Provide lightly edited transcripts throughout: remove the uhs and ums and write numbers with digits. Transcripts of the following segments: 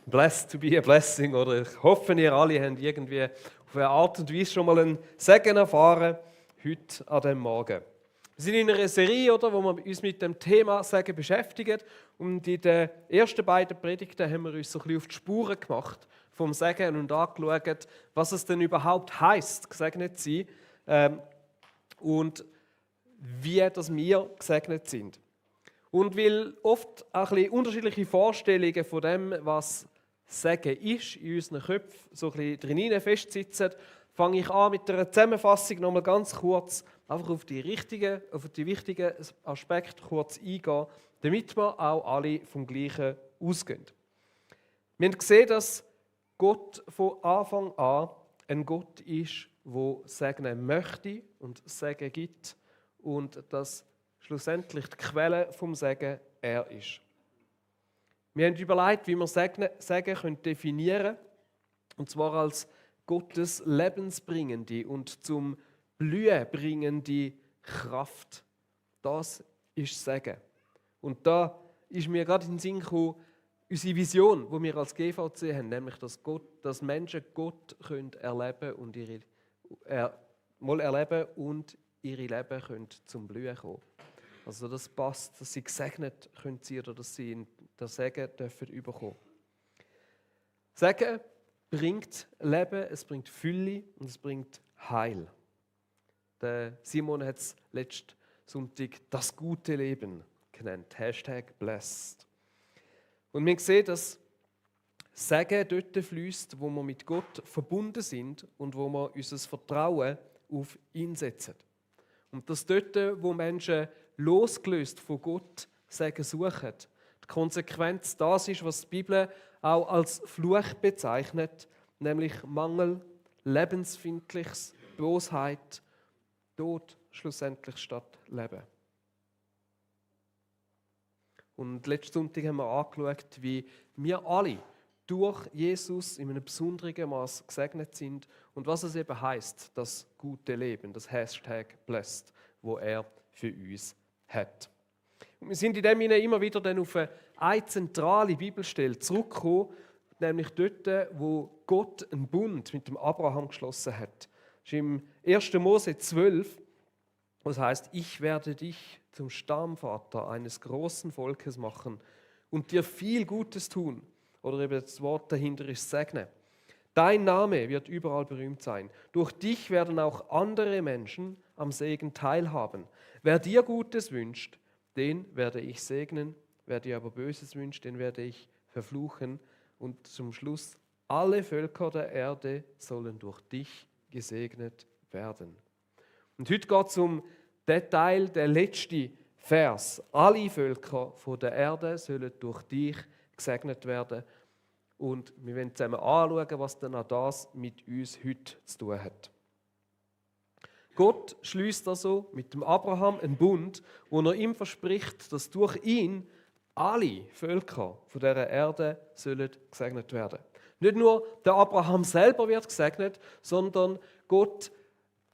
Blessed to be a blessing. Oder ich hoffe, ihr alle habt irgendwie auf eine Art und Weise schon mal einen Segen erfahren, heute an diesem Morgen. Wir sind in einer Serie, oder, wo wir uns mit dem Thema Segen beschäftigen. Und in den ersten beiden Predigten haben wir uns so ein bisschen auf die Spuren gemacht vom Segen und angeschaut, was es denn überhaupt heisst, gesegnet zu sein und wie dass wir gesegnet sind. Und weil oft auch ein bisschen unterschiedliche Vorstellungen von dem, was Segen ist, in unseren Köpfen so ein bisschen drin festsitzen, fange ich an mit einer Zusammenfassung nochmal ganz kurz einfach auf die wichtigen Aspekte kurz eingehen, damit wir auch alle vom Gleichen ausgehen. Wir haben gesehen, dass Gott von Anfang an ein Gott ist, der segnen möchte und Segen gibt und dass schlussendlich die Quelle vom Segen er ist. Wir haben überlegt, wie wir Segen definieren können, und zwar als Gottes lebensbringende und zum Blühen bringende Kraft. Das ist Segen. Und da ist mir gerade in den Sinn gekommen, unsere Vision, die wir als GVC haben, nämlich, dass Menschen Gott erleben und ihre Leben können zum Blühen kommen. Also das passt, dass sie gesegnet können sein oder dass sie in der Segen dürfen bekommen. Segen bringt Leben, es bringt Fülle und es bringt Heil. Der Simon hat es letzten Sonntag das gute Leben genannt. #blessed. Und wir sehen, dass Segen dort fließt, wo wir mit Gott verbunden sind und wo wir unser Vertrauen auf ihn setzen. Und dass dort, wo Menschen losgelöst von Gott Segen suchen, die Konsequenz das ist, was die Bibel auch als Fluch bezeichnet, nämlich Mangel, Lebensfindliches, Bosheit, Tod schlussendlich statt Leben. Und letzten Sonntag haben wir angeschaut, wie wir alle durch Jesus in einem besonderen Maß gesegnet sind und was es eben heisst, das gute Leben, das #blessed, wo er für uns hat. Und wir sind in dem Sinne immer wieder dann auf eine zentrale Bibelstelle zurückgekommen, nämlich dort, wo Gott einen Bund mit dem Abraham geschlossen hat. Das ist im 1. Mose 12, wo es heisst: Ich werde dich zum Stammvater eines großen Volkes machen und dir viel Gutes tun. Oder eben das Wort dahinter ist segnen. Dein Name wird überall berühmt sein. Durch dich werden auch andere Menschen am Segen teilhaben. Wer dir Gutes wünscht, den werde ich segnen. Wer dir aber Böses wünscht, den werde ich verfluchen. Und zum Schluss: Alle Völker der Erde sollen durch dich gesegnet werden. Und heute geht es um den Teil, der letzte Vers. Alle Völker von der Erde sollen durch dich gesegnet werden. Und wir wollen zusammen anschauen, was dann auch das mit uns heute zu tun hat. Gott schließt also mit dem Abraham einen Bund, wo er ihm verspricht, dass durch ihn alle Völker von dieser Erde sollen gesegnet werden. Nicht nur der Abraham selber wird gesegnet, sondern Gott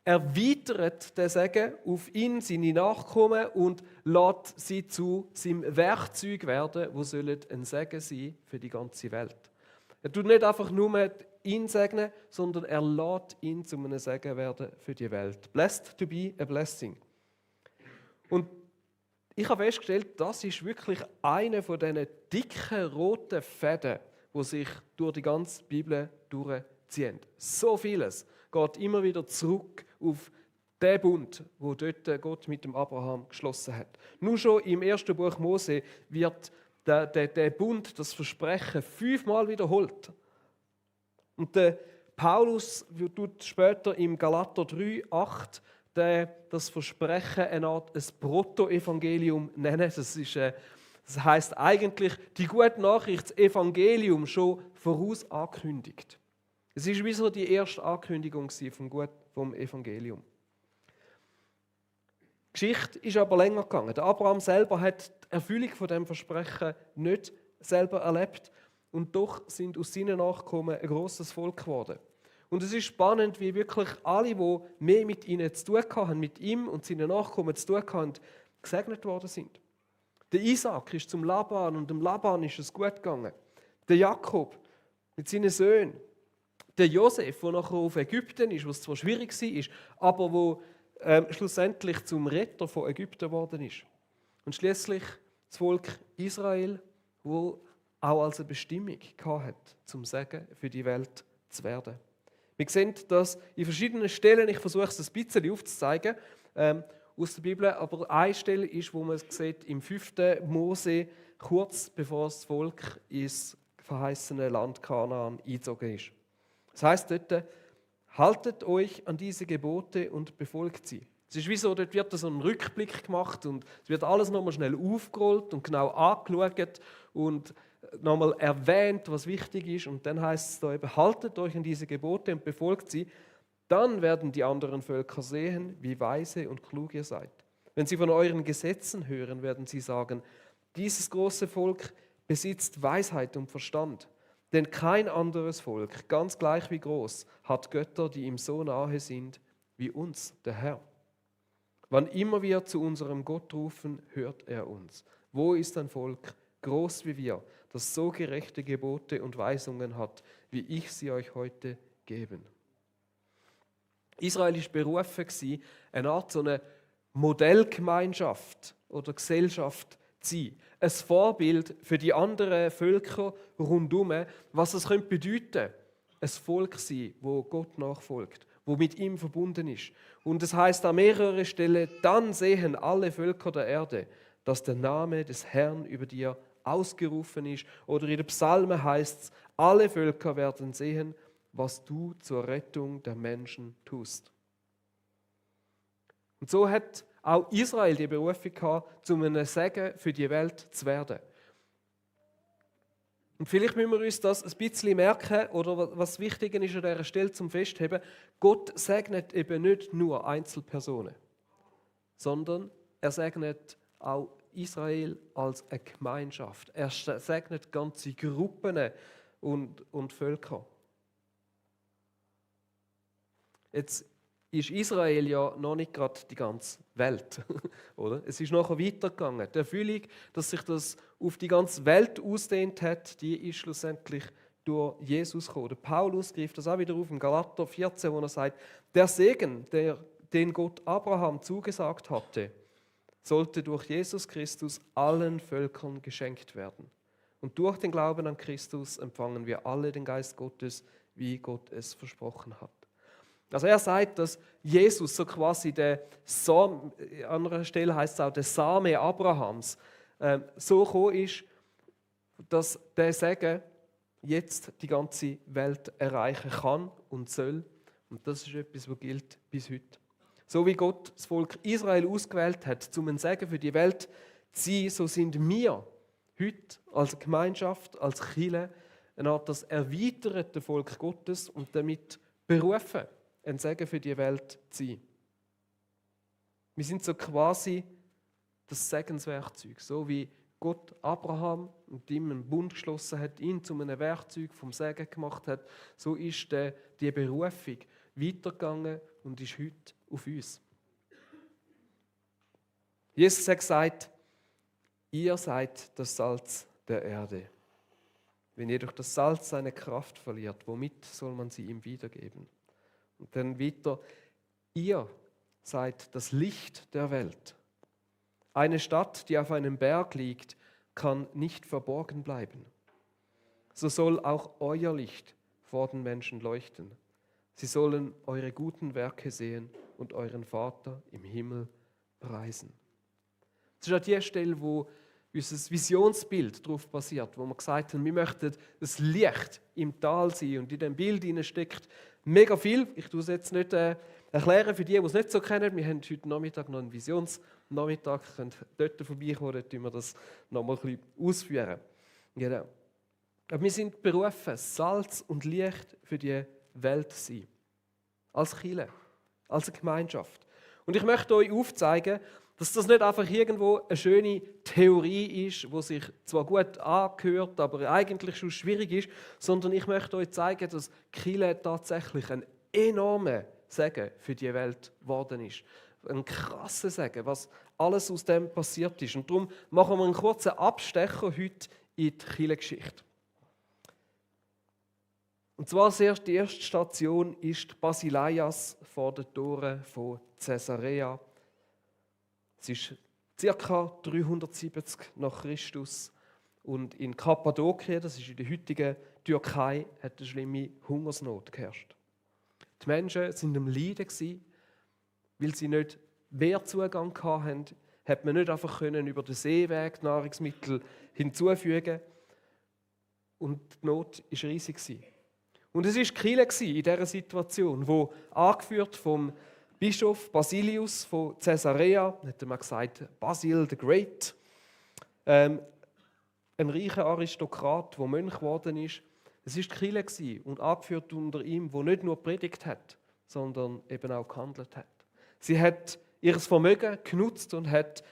erweitert den Segen auf ihn, seine Nachkommen und lässt sie zu seinem Werkzeug werden, wo ein Segen sein für die ganze Welt. Er tut nicht einfach nur ihn segnen, sondern er lässt ihn zu einem Segen werden für die Welt. Blessed to be a blessing. Und ich habe festgestellt, das ist wirklich einer von diesen dicken roten Fäden, die sich durch die ganze Bibel durchziehen. So vieles geht immer wieder zurück auf den Bund, wo dort Gott mit dem Abraham geschlossen hat. Nur schon im 1. Buch Mose wird der Bund, das Versprechen, 5-mal wiederholt. Und der Paulus tut später im Galater 3,8 das Versprechen eine Art ein Proto-Evangelium nennen. Das heisst eigentlich, die gute Nachricht, das Evangelium schon voraus angekündigt. Es war wie so die erste Ankündigung vom Evangelium. Die Geschichte ist aber länger gegangen. Der Abraham selber hat die Erfüllung von dem Versprechen nicht selber erlebt und doch sind aus seinen Nachkommen ein grosses Volk geworden. Und es ist spannend, wie wirklich alle, die mehr mit ihnen zu tun hatten, mit ihm und seinen Nachkommen zu tun hatten, gesegnet worden sind. Der Isaac ist zum Laban und dem Laban ist es gut gegangen. Der Jakob mit seinen Söhnen. Der Josef, der nachher auf Ägypten ist, was zwar schwierig war, aber wo schlussendlich zum Retter von Ägypten geworden ist. Und schließlich das Volk Israel, wo auch als eine Bestimmung hatte, zum Segen für die Welt zu werden. Wir sehen das in verschiedenen Stellen. Ich versuche es ein bisschen aufzuzeigen aus der Bibel. Aber eine Stelle ist, wo man sieht, im 5. Mose, kurz bevor das Volk ins verheißene Land Kanaan eingezogen ist. Das heisst dort, haltet euch an diese Gebote und befolgt sie. Es ist wie so, dort wird so ein Rückblick gemacht und es wird alles nochmal schnell aufgerollt und genau angeschaut und nochmal erwähnt, was wichtig ist. Und dann heißt es da eben, haltet euch an diese Gebote und befolgt sie. Dann werden die anderen Völker sehen, wie weise und klug ihr seid. Wenn sie von euren Gesetzen hören, werden sie sagen, dieses große Volk besitzt Weisheit und Verstand. Denn kein anderes Volk, ganz gleich wie groß, hat Götter, die ihm so nahe sind wie uns, der Herr. Wann immer wir zu unserem Gott rufen, hört er uns. Wo ist ein Volk, groß wie wir, das so gerechte Gebote und Weisungen hat, wie ich sie euch heute geben? Israel war berufen, eine Art so eine Modellgemeinschaft oder Gesellschaft zu sein. Ein Vorbild für die anderen Völker rundherum, was es bedeuten könnte. Ein Volk sein, wo Gott nachfolgt, wo mit ihm verbunden ist. Und es heißt an mehreren Stellen, dann sehen alle Völker der Erde, dass der Name des Herrn über dir ausgerufen ist. Oder in den Psalmen heißt es, alle Völker werden sehen, was du zur Rettung der Menschen tust. Und so hat auch Israel die Berufung gehabt, zu einem Segen für die Welt zu werden. Und vielleicht müssen wir uns das ein bisschen merken, oder was wichtig ist an dieser Stelle zum Festheben, Gott segnet eben nicht nur Einzelpersonen, sondern er segnet auch Israel als eine Gemeinschaft. Er segnet ganze Gruppen und Völker. Jetzt ist Israel ja noch nicht gerade die ganze Welt. Oder? Es ist nachher weitergegangen. Die Erfüllung, dass sich das auf die ganze Welt ausdehnt hat, die ist schlussendlich durch Jesus gekommen. Der Paulus greift das auch wieder auf in Galater 14, wo er sagt, der Segen, den Gott Abraham zugesagt hatte, sollte durch Jesus Christus allen Völkern geschenkt werden. Und durch den Glauben an Christus empfangen wir alle den Geist Gottes, wie Gott es versprochen hat. Also er sagt, dass Jesus so quasi der Same, an anderer Stelle heißt es auch der Same Abrahams, so gekommen ist, dass der Segen jetzt die ganze Welt erreichen kann und soll. Und das ist etwas, was gilt bis heute. So wie Gott das Volk Israel ausgewählt hat, um ein Segen für die Welt zu sein, so sind wir heute als Gemeinschaft, als Kirche, eine Art das erweiterte Volk Gottes und damit berufen, ein Segen für die Welt zu sein. Wir sind so quasi das Segenswerkzeug, so wie Gott Abraham und ihm einen Bund geschlossen hat, ihn zu einem Werkzeug vom Segen gemacht hat, so ist die Berufung weitergegangen und ist heute auf uns. Jesus hat gesagt, ihr seid das Salz der Erde. Wenn jedoch das Salz seine Kraft verliert, womit soll man sie ihm wiedergeben? Und dann weiter, ihr seid das Licht der Welt. Eine Stadt, die auf einem Berg liegt, kann nicht verborgen bleiben. So soll auch euer Licht vor den Menschen leuchten. Sie sollen eure guten Werke sehen und euren Vater im Himmel preisen. Das ist an der Stelle, wo unser Visionsbild darauf basiert, wo wir gesagt haben, wir möchten das Licht im Tal sein und in dem Bild steckt mega viel. Ich tue es jetzt nicht erklären für die es nicht so kennen. Wir haben heute Nachmittag noch einen Visionsnachmittag, ihr könnt dort vorbeikommen, dort wir das noch mal ein bisschen ausführen. Genau. Aber wir sind berufen, Salz und Licht für die Welt zu sein. Als Kirche, als eine Gemeinschaft. Und ich möchte euch aufzeigen, dass das nicht einfach irgendwo eine schöne Theorie ist, die sich zwar gut angehört, aber eigentlich schon schwierig ist, sondern ich möchte euch zeigen, dass Kirche tatsächlich ein enormer Segen für die Welt geworden ist. Ein krasser Segen, was alles aus dem passiert ist. Und darum machen wir einen kurzen Abstecher heute in die Kirchengeschichte. Und zwar die erste Station ist Basilaias vor den Toren von Caesarea. Es ist ca. 370 nach Christus. Und in Kappadokien, das ist in der heutigen Türkei, hat eine schlimme Hungersnot geherrscht. Die Menschen waren am Leiden, weil sie nicht Meerzugang hatten, hat man nicht einfach über den Seeweg Nahrungsmittel hinzufügen. Und die Not war riesig. Und es war die Kirche in dieser Situation, wo angeführt vom Bischof Basilius von Caesarea, hat man gesagt, Basil the Great, ein reicher Aristokrat, der Mönch geworden ist. Es war die Kirche und angeführt unter ihm, der nicht nur predigt hat, sondern eben auch gehandelt hat. Sie hat ihr Vermögen genutzt und hat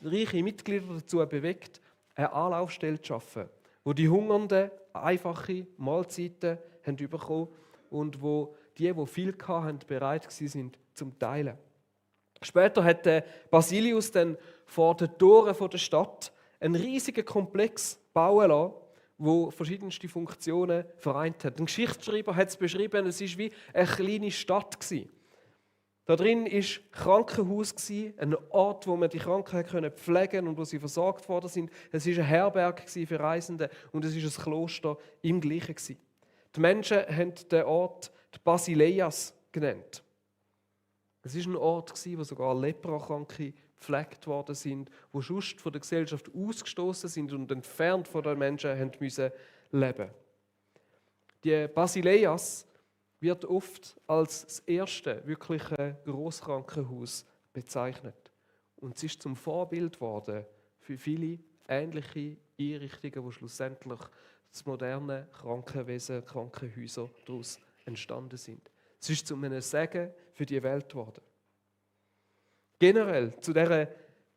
reiche Mitglieder dazu bewegt, eine Anlaufstelle zu schaffen, wo die Hungernden einfache Mahlzeiten haben bekommen und wo die viel hatten, bereit waren zum Teilen. Später hat Basilius dann vor den Toren der Stadt einen riesigen Komplex bauen lassen, wo verschiedenste Funktionen vereint hat. Ein Geschichtsschreiber hat es beschrieben, es war wie eine kleine Stadt gewesen. Da drin war ein Krankenhaus, ein Ort, wo man die Kranken pflegen konnte und wo sie versorgt worden sind. Es war eine Herberge für Reisende und es war ein Kloster im Gleichen. Die Menschen haben den Ort die Basileias genannt. Es war ein Ort, wo sogar Leprakranke gepflegt worden sind, die sonst von der Gesellschaft ausgestoßen sind und entfernt von den Menschen haben müssen leben. Die Basileias wird oft als das erste wirkliche Grosskrankenhaus bezeichnet. Und es ist zum Vorbild geworden für viele ähnliche Einrichtungen, wo schlussendlich das moderne Krankenwesen, Krankenhäuser daraus entstanden sind. Es ist zu einem Segen für die Welt geworden. Generell, zu dieser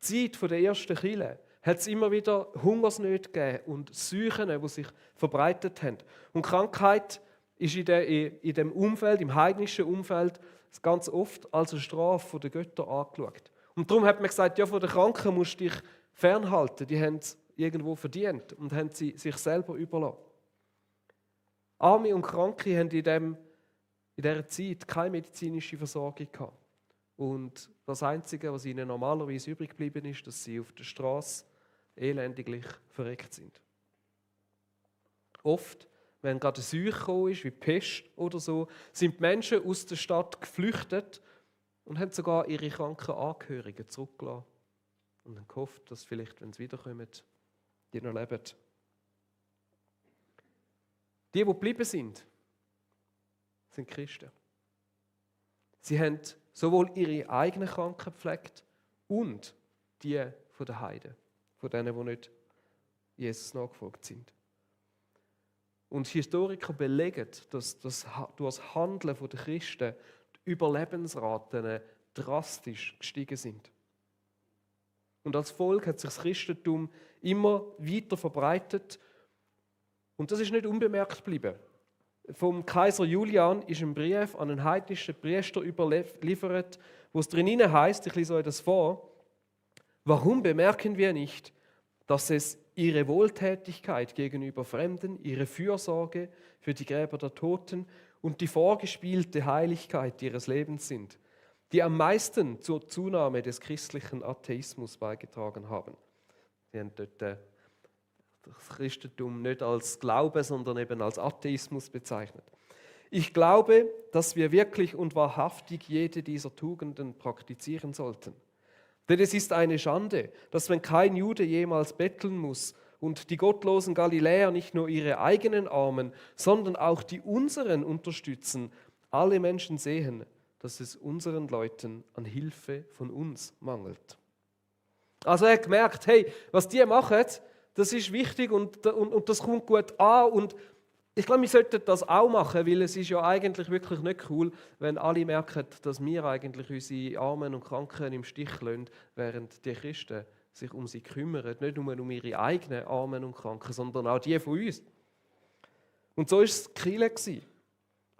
Zeit der ersten Kirche, hat es immer wieder Hungersnöte gegeben und Seuchen, die sich verbreitet haben. Und Krankheit ist in dem Umfeld, im heidnischen Umfeld, ganz oft als eine Strafe der Götter angeschaut. Und darum hat man gesagt, ja, von den Kranken musst du dich fernhalten. Die haben es irgendwo verdient und haben sie sich selber überlassen. Arme und Kranke haben in dieser Zeit keine medizinische Versorgung gehabt. Und das Einzige, was ihnen normalerweise übrig geblieben ist, dass sie auf der Straße elendiglich verreckt sind. Oft, wenn gerade eine Seuche gekommen ist, wie Pest oder so, sind die Menschen aus der Stadt geflüchtet und haben sogar ihre kranken Angehörigen zurückgelassen und haben gehofft, dass vielleicht, wenn sie wiederkommen, die noch leben. Die geblieben sind Christen. Sie haben sowohl ihre eigenen Kranken gepflegt und die von den Heiden, von denen, die nicht Jesus nachgefolgt sind. Und Historiker belegen, dass durch das Handeln der Christen die Überlebensraten drastisch gestiegen sind. Und als Volk hat sich das Christentum immer weiter verbreitet und das ist nicht unbemerkt geblieben. Vom Kaiser Julian ist ein Brief an einen heidnischen Priester überliefert, wo es drinnen heißt, ich lese euch das vor: Warum bemerken wir nicht, dass es ihre Wohltätigkeit gegenüber Fremden, ihre Fürsorge für die Gräber der Toten und die vorgespielte Heiligkeit ihres Lebens sind, die am meisten zur Zunahme des christlichen Atheismus beigetragen haben? Sie haben dort das Christentum nicht als Glaube, sondern eben als Atheismus bezeichnet. Ich glaube, dass wir wirklich und wahrhaftig jede dieser Tugenden praktizieren sollten. Denn es ist eine Schande, dass wenn kein Jude jemals betteln muss und die gottlosen Galiläer nicht nur ihre eigenen Armen, sondern auch die unseren unterstützen, alle Menschen sehen, dass es unseren Leuten an Hilfe von uns mangelt. Also er hat gemerkt, hey, was die machen, das ist wichtig und das kommt gut an und ich glaube, wir sollten das auch machen, weil es ist ja eigentlich wirklich nicht cool, wenn alle merken, dass wir eigentlich unsere Armen und Kranken im Stich lassen, während die Christen sich um sie kümmern, nicht nur um ihre eigenen Armen und Kranken, sondern auch die von uns. Und so war es die Kirche,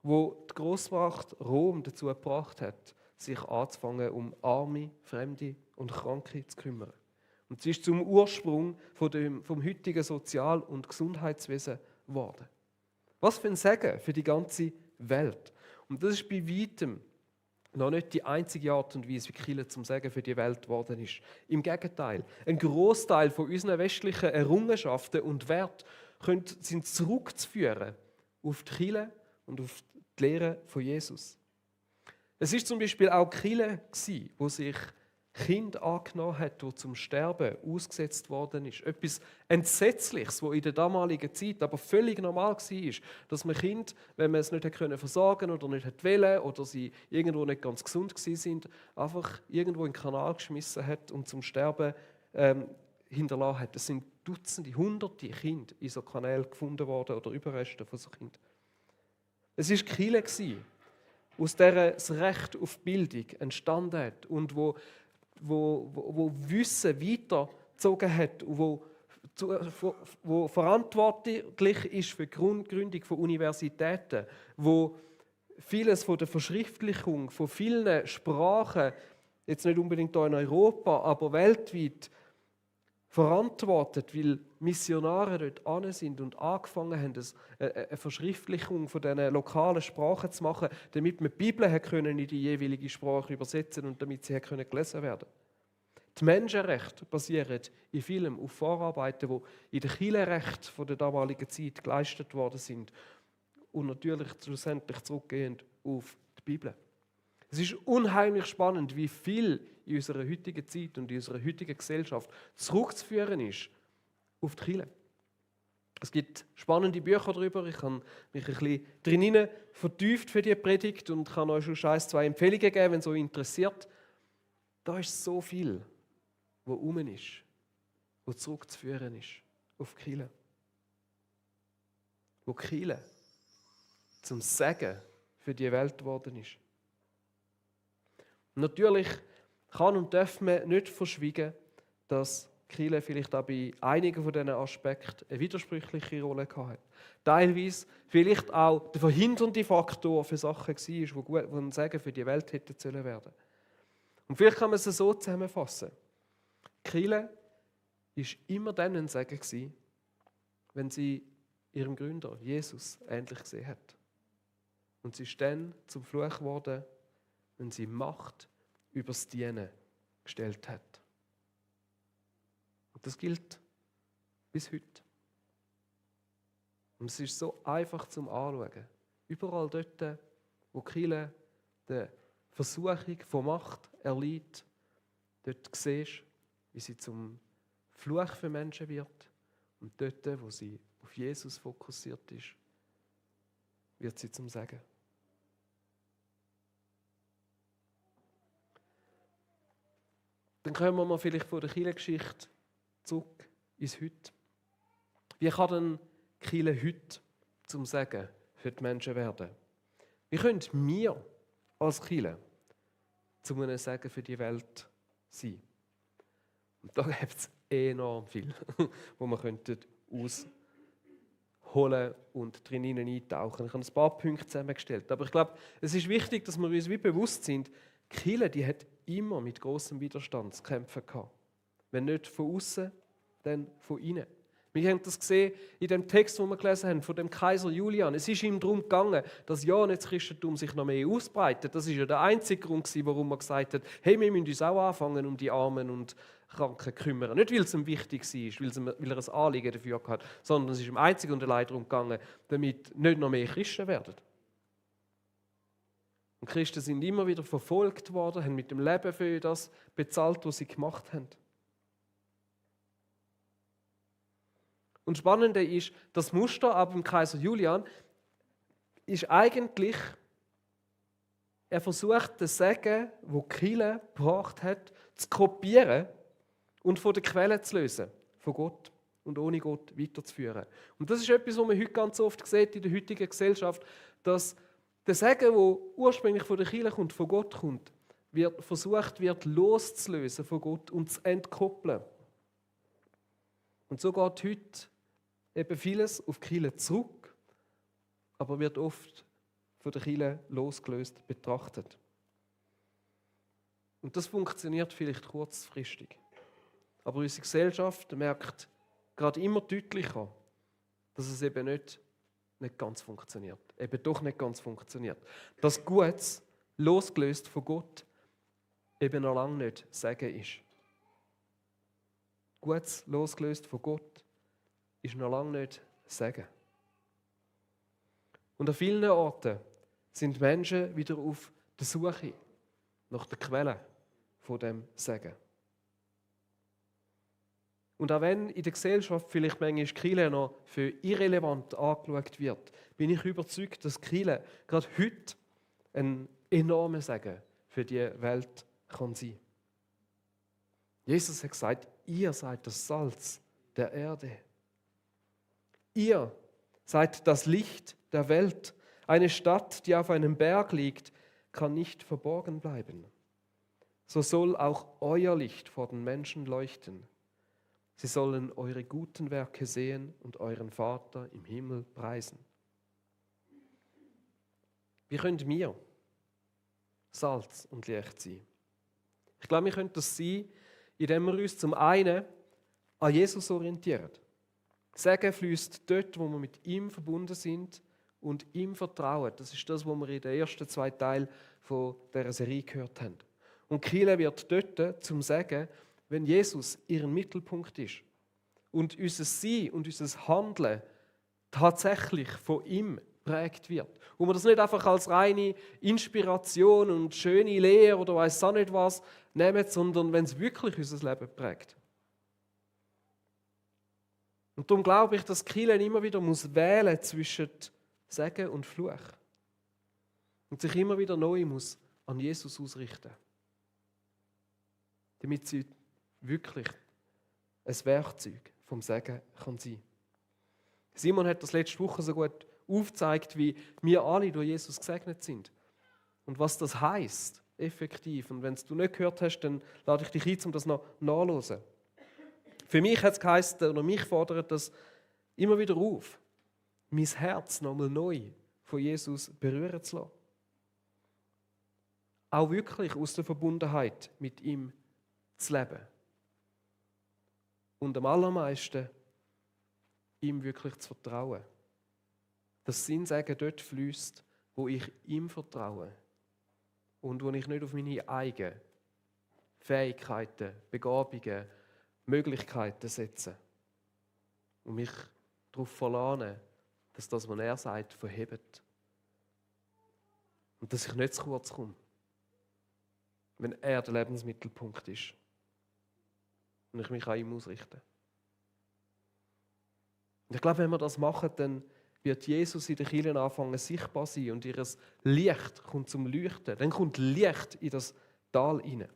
wo die Grossmacht Rom dazu gebracht hat, sich anzufangen, um Arme, Fremde und Kranke zu kümmern. Und es ist zum Ursprung vom heutigen Sozial- und Gesundheitswesen geworden. Was für ein Segen für die ganze Welt. Und das ist bei weitem noch nicht die einzige Art und Weise, wie Kirche zum Segen für die Welt geworden ist. Im Gegenteil, ein Großteil von unseren westlichen Errungenschaften und Werten sind zurückzuführen auf die Kirche und auf die Lehre von Jesus. Es ist zum Beispiel auch die Kirche, wo sich Kind angenommen hat, das zum Sterben ausgesetzt worden ist. Etwas Entsetzliches, was in der damaligen Zeit aber völlig normal war, dass man Kind, wenn man es nicht versorgen konnte oder nicht wollte oder sie irgendwo nicht ganz gesund sind, einfach irgendwo in den Kanal geschmissen hat und zum Sterben hinterlassen hat. Es sind Dutzende, Hunderte Kinder in so Kanälen gefunden worden oder Überreste von so Kindern. Es war die Kirche, aus der das Recht auf Bildung entstanden hat und wo Wissen weitergezogen hat und wo verantwortlich ist für die Gründung von Universitäten, wo vieles von der Verschriftlichung von vielen Sprachen, jetzt nicht unbedingt hier in Europa, aber weltweit, verantwortet, weil Missionare dort an sind und angefangen haben, eine Verschriftlichung von diesen lokalen Sprachen zu machen, damit man die Bibel in die jeweilige Sprache übersetzen und damit sie gelesen werden. Die Menschenrechte basieren in vielem auf Vorarbeiten, die in den Kirchenrechten der damaligen Zeit geleistet worden sind und natürlich schlussendlich zurückgehend auf die Bibel. Es ist unheimlich spannend, wie viel in unserer heutigen Zeit und in unserer heutigen Gesellschaft zurückzuführen ist auf die Kirche. Es gibt spannende Bücher darüber. Ich habe mich ein bisschen drin vertieft für diese Predigt und kann euch schon 2 Empfehlungen geben, wenn es euch interessiert. Da ist so viel, was rum ist, was zurückzuführen ist auf die Kirche. Wo die Kirche zum Segen für die Welt geworden ist. Natürlich kann und darf man nicht verschweigen, dass die Kirche vielleicht auch bei einigen von diesen Aspekten eine widersprüchliche Rolle hatte. Teilweise vielleicht auch der verhindernde Faktor für Sachen war, die ein Segen für die Welt hätten sollen werden. Und vielleicht kann man es so zusammenfassen. Die Kirche war immer dann ein Segen gewesen, wenn sie ihrem Gründer, Jesus, ähnlich gesehen hat. Und sie ist dann zum Fluch geworden, wenn sie Macht über das Dienen gestellt hat. Und das gilt bis heute. Und es ist so einfach zum Anschauen. Überall dort, wo die Kirche die Versuchung von Macht erleidet, dort siehst du, wie sie zum Fluch für Menschen wird. Und dort, wo sie auf Jesus fokussiert ist, wird sie zum Segen. Dann kommen wir mal vielleicht von der Kirchengeschichte zurück ins Heute. Wie kann denn die Kirche heute zum Segen für die Menschen werden? Wie können wir als Kirche zu einem Segen für die Welt sein? Und da gibt es enorm viel, wo wir ausholen und drin eintauchen. Ich habe ein paar Punkte zusammengestellt. Aber ich glaube, es ist wichtig, dass wir uns wie bewusst sind, die Kirche, die hat immer mit grossem Widerstand zu kämpfen gehabt. Wenn nicht von außen, dann von innen. Wir haben das gesehen in dem Text, den wir gelesen haben, von dem Kaiser Julian. Es ist ihm darum gegangen, dass ja nicht das Christentum sich noch mehr ausbreitet. Das ist ja der einzige Grund, warum er gesagt hat, hey, wir müssen uns auch anfangen, um die Armen und Kranken zu kümmern. Nicht, weil es ihm wichtig war, weil er ein Anliegen dafür hatte, sondern es ist ihm einzig und allein darum gegangen, damit nicht noch mehr Christen werden. Und Christen sind immer wieder verfolgt worden, haben mit dem Leben für das bezahlt, was sie gemacht haben. Und das Spannende ist, das Muster ab dem Kaiser Julian ist eigentlich, er versucht, den Segen, den die Kirche gebracht hat, zu kopieren und von der Quelle zu lösen, von Gott und ohne Gott weiterzuführen. Und das ist etwas, was man heute ganz oft sieht in der heutigen Gesellschaft, dass der Segen, der ursprünglich von der Kirche kommt, von Gott kommt, versucht wird loszulösen von Gott und zu entkoppeln. Und so geht heute eben vieles auf die Kirche zurück, aber wird oft von der Kirche losgelöst betrachtet. Und das funktioniert vielleicht kurzfristig. Aber unsere Gesellschaft merkt gerade immer deutlicher, dass es eben nicht nicht ganz funktioniert. Eben doch nicht ganz funktioniert. Dass Gutes, losgelöst von Gott, eben noch lange nicht Segen ist. Gutes, losgelöst von Gott, ist noch lange nicht Segen. Und an vielen Orten sind Menschen wieder auf der Suche nach der Quelle von dem Segen. Und auch wenn in der Gesellschaft vielleicht manchmal Kirche noch für irrelevant angeschaut wird, bin ich überzeugt, dass Kirche gerade heute ein enormer Segen für die Welt kann sein. Jesus hat gesagt, ihr seid das Salz der Erde. Ihr seid das Licht der Welt. Eine Stadt, die auf einem Berg liegt, kann nicht verborgen bleiben. So soll auch euer Licht vor den Menschen leuchten. Sie sollen eure guten Werke sehen und euren Vater im Himmel preisen. Wie können wir Salz und Licht sein? Ich glaube, wir können das sein, indem wir uns zum einen an Jesus orientieren. Segen fließt dort, wo wir mit ihm verbunden sind und ihm vertrauen. Das ist das, was wir in den ersten 2 Teilen dieser Serie gehört haben. Und Kirche wird dort zum Segen, wenn Jesus ihren Mittelpunkt ist und unser Sein und unser Handeln tatsächlich von ihm geprägt wird. Und wir das nicht einfach als reine Inspiration und schöne Lehre oder weiss auch nicht was nehmen, sondern wenn es wirklich unser Leben prägt. Und darum glaube ich, dass Kirche immer wieder wählen muss zwischen Segen und Fluch. Und sich immer wieder neu muss an Jesus ausrichten. Damit sie wirklich ein Werkzeug vom Segen kann sein. Simon hat das letzte Woche so gut aufgezeigt, wie wir alle durch Jesus gesegnet sind. Und was das heisst, effektiv. Und wenn du nicht gehört hast, dann lade ich dich ein, um das noch nachzuhören. Für mich hat es geheißen, oder mich fordert das immer wieder auf, mein Herz nochmal neu von Jesus berühren zu lassen. Auch wirklich aus der Verbundenheit mit ihm zu leben. Und am allermeisten ihm wirklich zu vertrauen. Dass sein Segen dort fließt, wo ich ihm vertraue und wo ich nicht auf meine eigenen Fähigkeiten, Begabungen, Möglichkeiten setze und mich darauf verlasse, dass das, was er sagt, verhebt. Und dass ich nicht zu kurz komme, wenn er der Lebensmittelpunkt ist und ich mich an ihm ausrichte. Und ich glaube, wenn wir das machen, dann wird Jesus in den Kirchen anfangen sichtbar sein und ihr Licht kommt zum Leuchten. Dann kommt Licht in das Tal hinein.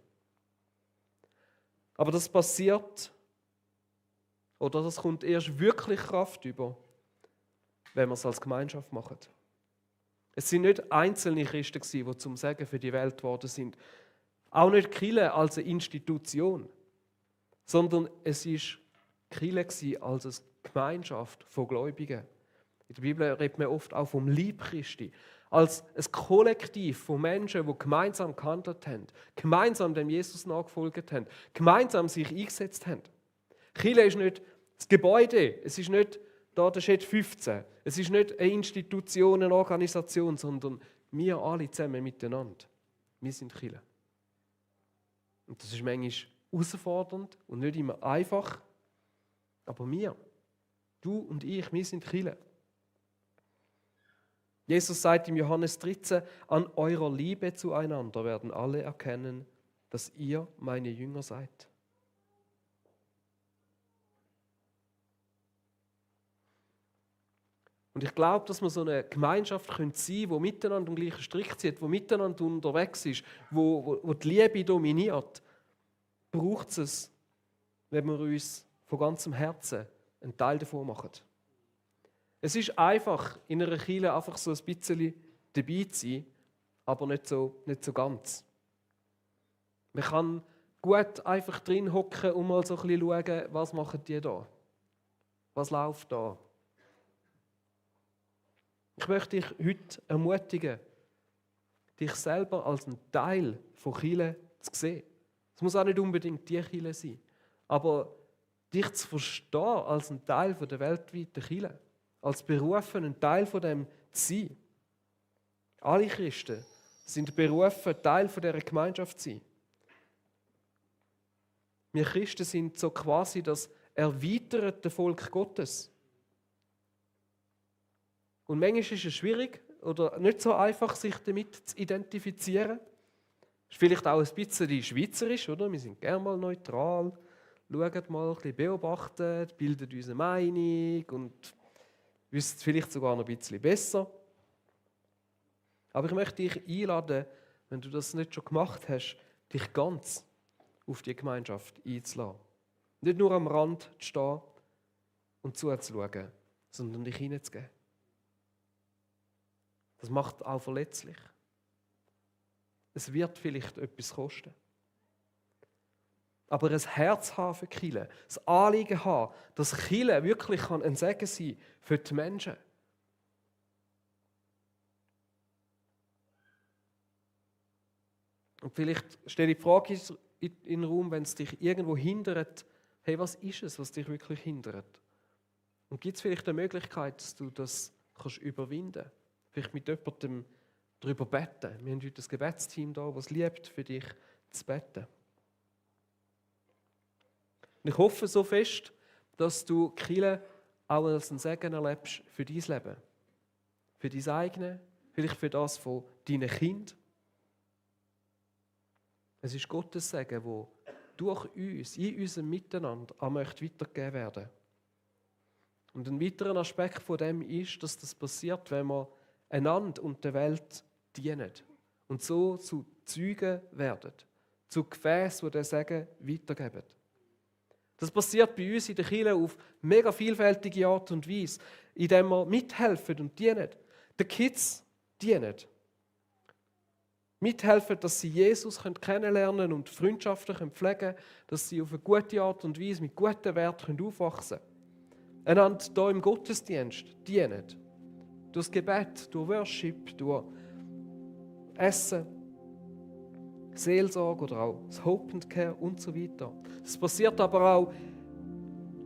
Aber das passiert, oder das kommt erst wirklich Kraft über, wenn wir es als Gemeinschaft machen. Es sind nicht einzelne Christen gewesen, die zum Segen für die Welt geworden sind. Auch nicht Kirche als eine Institution, sondern es war Kirche als eine Gemeinschaft von Gläubigen. In der Bibel redet man oft auch vom Leib Christi, als ein Kollektiv von Menschen, die gemeinsam gehandelt haben, gemeinsam dem Jesus nachgefolgt haben, gemeinsam sich eingesetzt haben. Kirche ist nicht das Gebäude, es ist nicht da der Shed 15, es ist nicht eine Institution, eine Organisation, sondern wir alle zusammen miteinander. Wir sind Kirche. Und das ist manchmal herausfordernd und nicht immer einfach, aber wir, du und ich, wir sind Kirche. Jesus sagt im Johannes 13, an eurer Liebe zueinander werden alle erkennen, dass ihr meine Jünger seid. Und ich glaube, dass wir so eine Gemeinschaft sein können, die miteinander am gleichen Strick zieht, die miteinander unterwegs ist, wo die Liebe dominiert, braucht es, wenn wir uns von ganzem Herzen einen Teil davon machen. Es ist einfach, in einer Kirche einfach so ein bisschen dabei zu sein, aber nicht so ganz. Man kann gut einfach drin hocken und mal so ein bisschen schauen, was machen die da? Was läuft da? Ich möchte dich heute ermutigen, dich selber als ein Teil von Kirche zu sehen. Es muss auch nicht unbedingt die Kirche sein, aber dich zu verstehen als ein Teil von der weltweiten Kirche. als berufen, ein Teil von dem zu sein. Alle Christen sind berufen, Teil von dieser Gemeinschaft zu sein. Wir Christen sind so quasi das erweiterte Volk Gottes. Und manchmal ist es schwierig oder nicht so einfach, sich damit zu identifizieren. Ist vielleicht auch ein bisschen schweizerisch, oder? Wir sind gerne mal neutral, schauen mal, ein bisschen beobachten, bilden unsere Meinung und wissen es vielleicht sogar noch ein bisschen besser. Aber ich möchte dich einladen, wenn du das nicht schon gemacht hast, dich ganz auf die Gemeinschaft einzulassen. Nicht nur am Rand zu stehen und zuzuschauen, sondern dich hineinzugeben. Das macht auch verletzlich. Es wird vielleicht etwas kosten. Aber ein Herz haben für Kirche, das Anliegen haben, dass Kirche wirklich ein Segen sein kann für die Menschen. Und vielleicht stelle ich die Frage in den Raum, wenn es dich irgendwo hindert, hey, was ist es, was dich wirklich hindert? Und gibt es vielleicht eine Möglichkeit, dass du das kannst überwinden kannst? Vielleicht mit jemandem darüber beten. Wir haben heute ein Gebetsteam da, das es liebt, für dich zu beten. Und ich hoffe so fest, dass du Kirche auch als einen Segen erlebst für dein Leben. Für dein eigenes, vielleicht für das von deinen Kindern. Es ist Gottes Segen, der durch uns, in unserem Miteinander, auch weitergegeben werden möchte. Und ein weiterer Aspekt von dem ist, dass das passiert, wenn wir einander und der Welt dienen und so zu Zeugen werden, zu Gefäßen, die den Segen weitergeben. Das passiert bei uns in der Kirche auf mega vielfältige Art und Weise, indem wir mithelfen und dienen. Den Kids dienen. Mithelfen, dass sie Jesus kennenlernen und Freundschaften pflegen können, dass sie auf eine gute Art und Weise mit guten Werten aufwachsen können. Einander hier im Gottesdienst dienen. Durch das Gebet, durch Worship, durch Essen, Seelsorge oder auch das Hope and Care und so weiter. Das passiert aber auch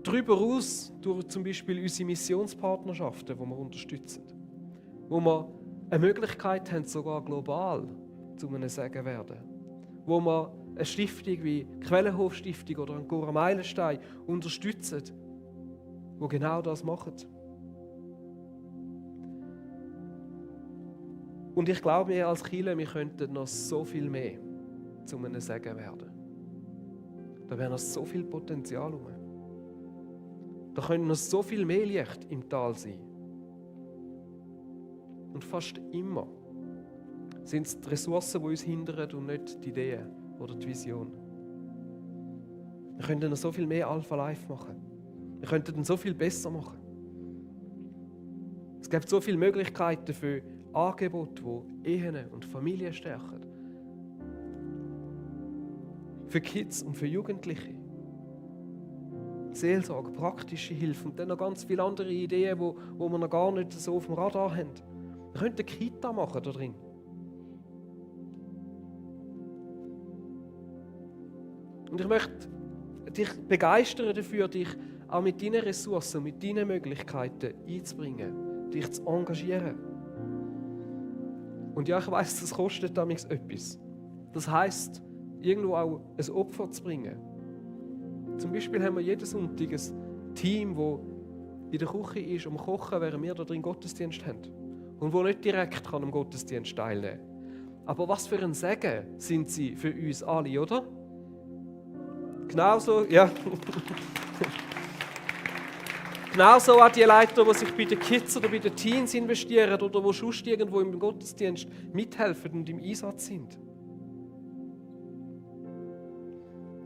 darüber hinaus durch zum Beispiel unsere Missionspartnerschaften, die wir unterstützen. Wo wir eine Möglichkeit haben, sogar global zu einem Segen werden. Wo wir eine Stiftung wie die Quellenhof-Stiftung oder Ancora Meilenstein unterstützen, die genau das machen. Und ich glaube, wir als Kirche, wir könnten noch so viel mehr zu einem Segen werden. Da wäre noch so viel Potenzial rum. Da könnte noch so viel mehr Licht im Tal sein. Und fast immer sind es die Ressourcen, die uns hindern und nicht die Ideen oder die Vision. Wir könnten noch so viel mehr Alpha Life machen. Wir könnten dann so viel besser machen. Es gibt so viele Möglichkeiten für Angebote, die Ehen und Familien stärken. Für Kids und für Jugendliche. Seelsorge, praktische Hilfe und dann noch ganz viele andere Ideen, wo wir noch gar nicht so auf dem Radar haben. Wir könnten eine Kita machen da drin. Und ich möchte dich begeistern dafür, dich auch mit deinen Ressourcen, mit deinen Möglichkeiten einzubringen, dich zu engagieren. Und ja, ich weiss, das kostet damals etwas. Das heisst, irgendwo auch ein Opfer zu bringen. Zum Beispiel haben wir jeden Sonntag ein Team, das in der Küche ist, am Kochen, während wir da drin Gottesdienst haben. Und wo nicht direkt am Gottesdienst teilnehmen kann. Aber was für ein Segen sind sie für uns alle, oder? Genauso, ja. Genauso auch die Leiter, die sich bei den Kids oder bei den Teens investieren oder die sonst irgendwo im Gottesdienst mithelfen und im Einsatz sind.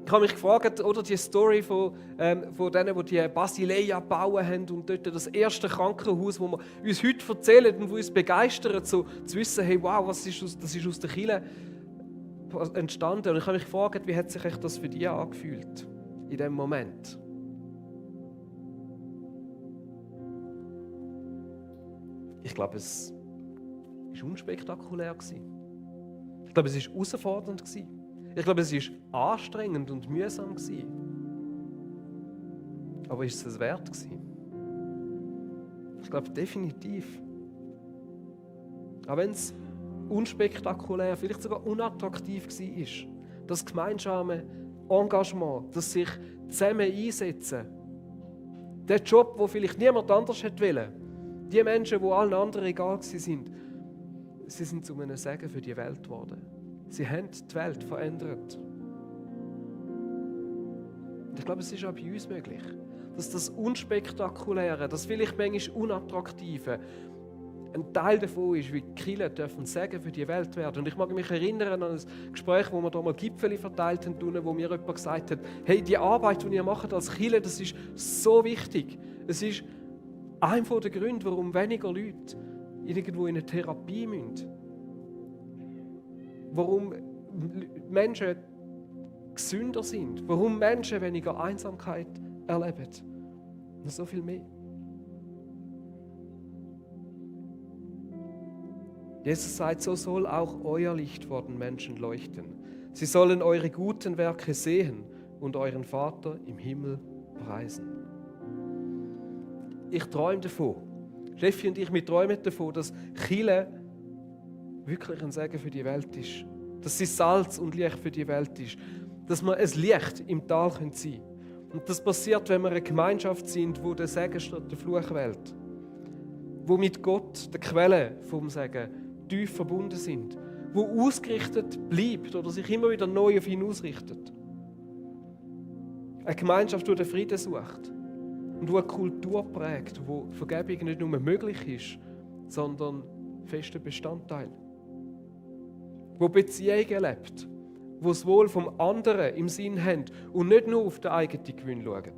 Ich habe mich gefragt, oder die Story von denen, die die Basileia bauen haben und dort das erste Krankenhaus, das wir uns heute erzählen und wo uns begeistert, so zu wissen, hey, wow, das ist aus der Kirche entstanden. Und ich habe mich gefragt, wie hat sich das für dich angefühlt in diesem Moment? Ich glaube, es war unspektakulär. Ich glaube, es war herausfordernd. Ich glaube, es war anstrengend und mühsam. Aber ist es wert? Ich glaube definitiv. Auch wenn es unspektakulär, vielleicht sogar unattraktiv war, das gemeinsame Engagement, das sich zusammen einsetzen, der Job, den vielleicht niemand anders hätte wollen, die Menschen, die allen anderen egal waren, sie sind zu einem Segen für die Welt geworden. Sie haben die Welt verändert. Und ich glaube, es ist auch bei uns möglich, dass das Unspektakuläre, das vielleicht manchmal Unattraktive, ein Teil davon ist, wie die Kirche dürfen Segen für die Welt werden. Und ich mag mich erinnern an ein Gespräch, wo wir da mal Gipfeli verteilt haben, wo mir jemand gesagt hat, hey, die Arbeit, die ihr macht als Kirche, das ist so wichtig. Es ist einer der Gründe, warum weniger Leute irgendwo in eine Therapie müssen. Warum Menschen gesünder sind. Warum Menschen weniger Einsamkeit erleben. Und so viel mehr. Jesus sagt, so soll auch euer Licht vor den Menschen leuchten. Sie sollen eure guten Werke sehen und euren Vater im Himmel preisen. Ich träume davon, Steffi und ich, wir träumen davon, dass Kirche wirklich ein Segen für die Welt ist. Dass sie Salz und Licht für die Welt ist. Dass wir ein Licht im Tal sein können. Und das passiert, wenn wir eine Gemeinschaft sind, wo der Segen statt der Fluch wählt. Wo mit Gott, der Quelle vom Segen, tief verbunden sind. Wo ausgerichtet bleibt oder sich immer wieder neu auf ihn ausrichtet. Eine Gemeinschaft, die den Frieden sucht. Und wo eine Kultur prägt, wo Vergebung nicht nur möglich ist, sondern fester Bestandteil. Wo Beziehungen lebt, wo das Wohl vom anderen im Sinn haben und nicht nur auf den eigenen Gewinn schauen.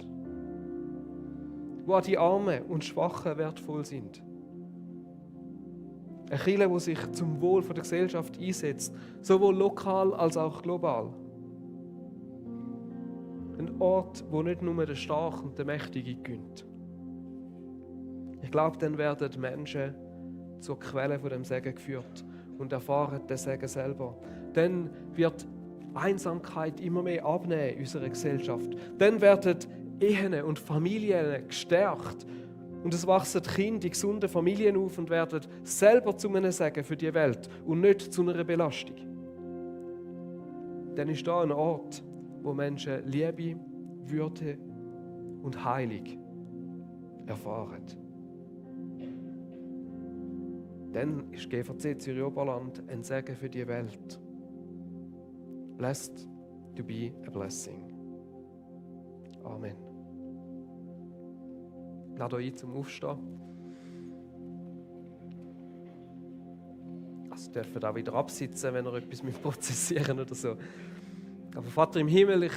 Wo auch die Armen und Schwachen wertvoll sind. Eine Kirche, die sich zum Wohl der Gesellschaft einsetzt, sowohl lokal als auch global. Ein Ort, wo nicht nur der Starke und der Mächtige gönnt. Ich glaube, dann werden die Menschen zur Quelle von dem Segen geführt und erfahren den Segen selber. Dann wird Einsamkeit immer mehr abnehmen in unserer Gesellschaft. Dann werden Ehen und Familien gestärkt. Und es wachsen Kinder in gesunden Familien auf und werden selber zu einem Segen für die Welt und nicht zu einer Belastung. Dann ist da ein Ort, wo Menschen Liebe, Würde und Heilung erfahren. Dann ist GVC Zürich-Oberland ein Segen für die Welt. Blessed to be a blessing. Amen. Ich lade euch ein zum Aufstehen. Also ihr dürft auch wieder absitzen, wenn ihr etwas prozessieren oder so. Aber Vater im Himmel, ich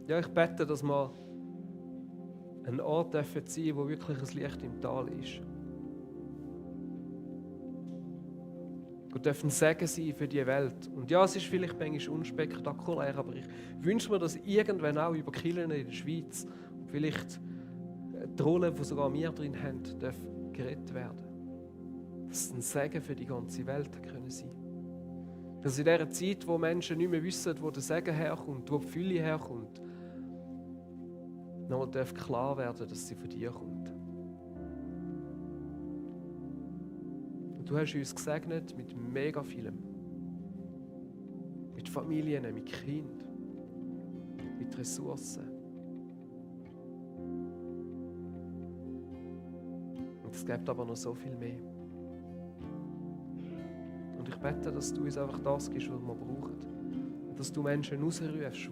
bete, dass wir ein Ort sein dürfen, wo wirklich ein Licht im Tal ist. Und dürfen Segen sein für die Welt. Und ja, es ist vielleicht manchmal unspektakulär, aber ich wünsche mir, dass irgendwann auch über Kirchen in der Schweiz vielleicht die Rolle, die sogar wir drin haben, darf gerettet werden. Dass es ein Segen für die ganze Welt können sein. Dass in dieser Zeit, wo Menschen nicht mehr wissen, wo der Segen herkommt, wo die Fülle herkommt, nochmal darf klar werden, dass sie von dir kommt. Und du hast uns gesegnet mit mega vielem. Mit Familien, mit Kindern, mit Ressourcen. Und es gibt aber noch so viel mehr. Und ich bete, dass du uns einfach das gibst, was wir brauchen. Und dass du Menschen rausrufst,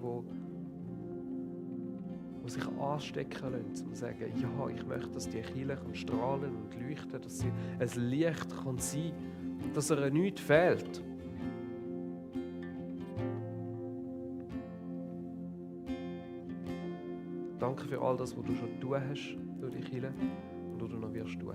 die sich anstecken lassen, um zu sagen, ja, ich möchte, dass die Kirche strahlen und leuchten, dass sie ein Licht kann sein kann, dass ihr nichts fehlt. Danke für all das, was du schon tun hast durch die Kirche und was du noch wirst tun.